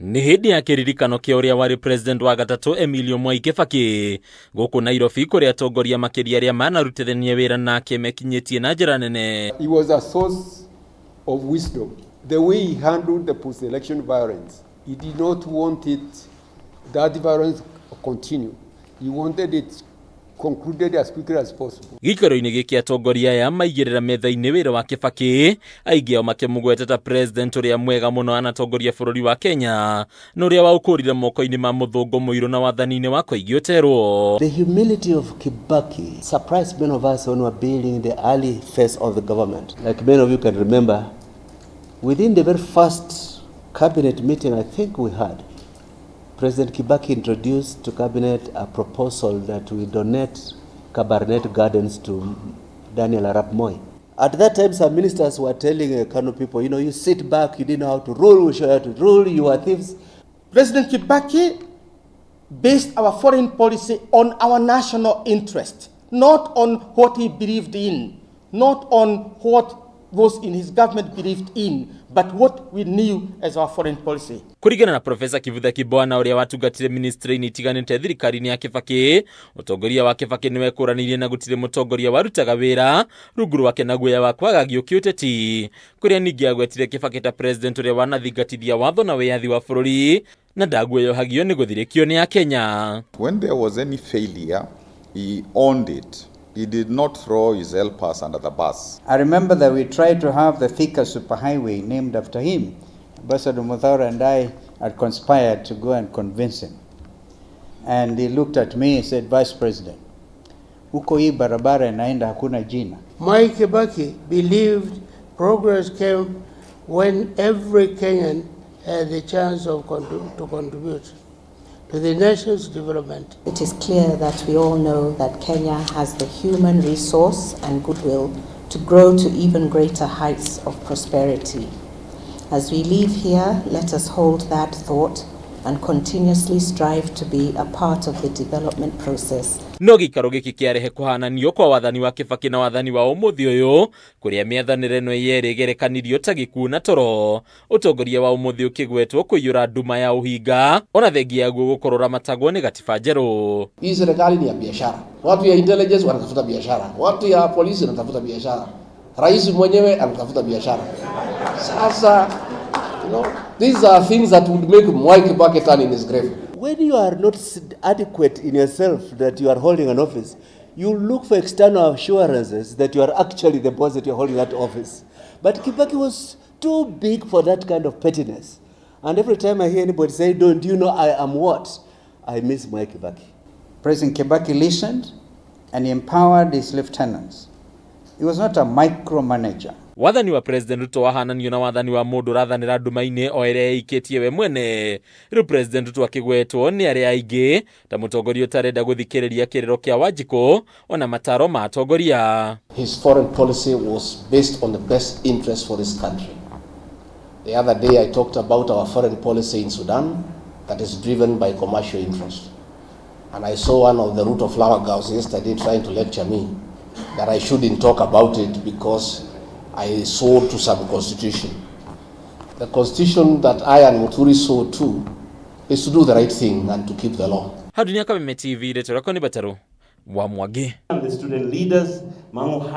Nĩ hĩndĩ ya kĩririkano kĩa ũrĩa warĩ president wa gatatũ Emilio Mwai Kibaki gũkũ Nairobi, kũrĩa atongoria makĩria arĩa manarutithania wĩra nake mekinyĩtie na njĩra nene. He was a source of wisdom. The way he handled the post-election violence, he did not want it, that violence continue. He wanted it concluded as quickly as possible. Gĩikaro-inĩ gĩkĩ atongoria aya maigĩrĩra metha-inĩ wĩra wa Kibaki, aingĩ ao makĩmũgweta ta president ũrĩa mwega mũno anatongoria bũrũri wa Kenya, na ũrĩa waũkũrire moko-inĩ ma mũthũngũ mũirũ na wathani-inĩ wa Koigi Ũterwo. The humility of Kibaki surprised many of us when we were building the early phase of the government. Like many of you can remember, within the very first cabinet meeting I think we had, President Kibaki introduced to cabinet a proposal that we donate Kabarnet Gardens to Daniel Arap Moi. At that time, some ministers were telling Kanu people, you sit back, you didn't know how to rule, we show you how to rule, you are thieves. President Kibaki based our foreign policy on our national interest, not on what he believed in, not on what those in his government believed in, but what we knew as our foreign policy. Kũringana na Profesa Kivutha Kibwana, ũrĩa watungatire ministry-inĩ itiganĩte thirikari-inĩ ya Kibaki, ũtongoria wa Kibaki nĩwekũranĩirie na gũtirĩ mũtongoria warutaga wĩra rungu rwake na guoya wa kwagagio kĩũteti, kũrĩa ningĩ agwetire Kibaki ta president ũrĩa wanathingatithia watho na wĩyathi wa bũrũri na ndaguoyohagio nĩ gũthirĩkio nĩ Akenya. When there was any failure, he owned it. He did not throw his helpers under the bus. I remember that we tried to have the Thika Superhighway named after him. Ambassador Muthaura and I had conspired to go and convince him. And he looked at me and said, "Vice President, huko hii barabara inaenda hakuna jina." Mwai Kibaki believed progress came when every Kenyan had the chance to contribute to the nation's development. It is clear that we all know that Kenya has the human resource and goodwill to grow to even greater heights of prosperity. As we leave here, let us hold that thought and continuously strive to be a part of the development process. No gĩikaro gĩkĩ kĩarehe kũhananio kwa wathani wa Kibaki na wathani wa ũmũthĩ ũyũ, kũrĩa mĩathanĩre ĩno yerĩ ĩgerekanirio ta gĩkuũ na toro, ũtongoria wa ũmũthĩ ũkĩgwetwo kũiyũra nduma ya ũhinga ona thengia yaguo gũkorwo ũramatagwo nĩ gatiba njerũ. Hii serikali ni ya biashara. Watu ya intelligence wanatafuta biashara, watu ya polisi wanatafuta biashara, rais mwenyewe anatafuta biashara. Sasa, these are things that would make Mwai Kibaki turn in his grave. When you are not adequate in yourself that you are holding an office, you look for external assurances that you are actually the boss, that you are holding that office. But Kibaki was too big for that kind of pettiness. And every time I hear anybody say, "Don't you know I am what?" I miss Mwai Kibaki. President Kibaki listened and he empowered his lieutenants. He was not a micromanager. Wathani wa President Ruto wahananio na wathani wa mũndũ ũrathanĩra nduma-inĩ o ĩrĩa ĩikĩtie we mwene. Rĩu President Ruto akĩgwetwo nĩ arĩa aingĩ ta mũtongoria ũtarenda gũthikĩrĩria kĩrĩro kĩa Wanjikũ ona mataro ma atongoria. His foreign policy was based on the best interest for this country. The other day I talked about our foreign policy in Sudan that is driven by commercial interest. And I saw one of the Ruto flower girls yesterday trying to lecture me that I shouldn't talk about it because I swore to some constitution. The constitution that I and Muturi swore to is to do the right thing and to keep the law. Hau dunia Kameme TV, rĩtwa rĩakwa nĩ Batarũ wa Mwangi. The student leaders, Mangu High